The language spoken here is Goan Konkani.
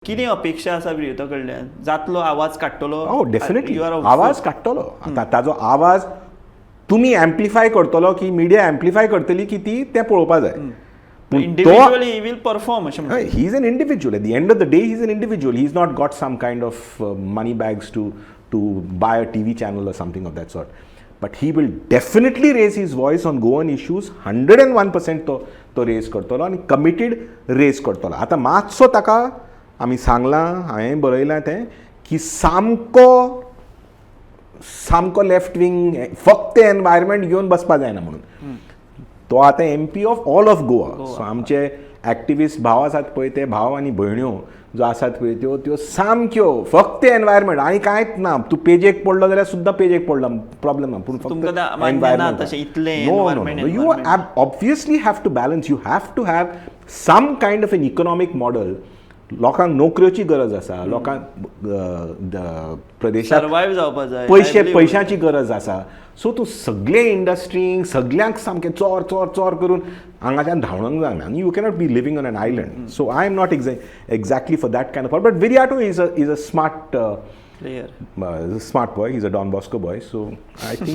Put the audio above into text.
कितें अपेक्षा आसा विरियातो कडल्यान? जातलो, आवाज काडटलो? हो, डेफिनेटली. You are आवाज काडटलो. आतां ताजो आवाज तुमी एम्प्लिफाय करतलो की मिडिया एम्प्लिफाय करतली की ती, तें पळोवपा जाय. पूण तो इंडिव्हिज्युअली he will perform अशें म्हणटा. He is an individual. At the end of the day, he is an individual. He's not got some kind of money bags to buy a TV channel or something of that sort. But he will definitely raise his voice on Goan issues, 101%. तो तो रेज करतलो आनी कमिटेड रेज करतलो. आतां मातसो ताका आमी सांगलां, हांवें बरयलां तें की सामको सामको लेफ्ट विंग, फक्त एनवायरमेंट घेवन बसपा जायना म्हणून. तो आतां MP of all of Goa. So आमचे एक्टिविस्ट भाव आसात पळय, ते भाव आनी भयण्यो जो आसात पळय, त्यो त्यो सामक्यो फक्त एनवायरमेंट आनी कांयच ना. तूं पेजेक पडलो जाल्यार सुद्दां पेजेक पडलो, प्रॉब्लेम ना, पूण तुमकां फक्त मान्य ना तशें इतलें environment, you environment. Obviously have to balance. You have to have some kind of an economic model. लोकांक नोकऱ्योची गरज आसा, लोकांक प्रदेशाक सर्वायव जावपा जाय. पयशे livelihood. पयशांची गरज आसा. सो तूं सगळे इंडस्ट्रींक, सगल्यांक सामकें चोर चोर चोर करून हांगाच्यान धांवडोंक जायना आनी you cannot be living on N island. So I am not exactly for that kind of, but Viriato is a smart player. Smart boy. Is a Don Bosco boy, so I think.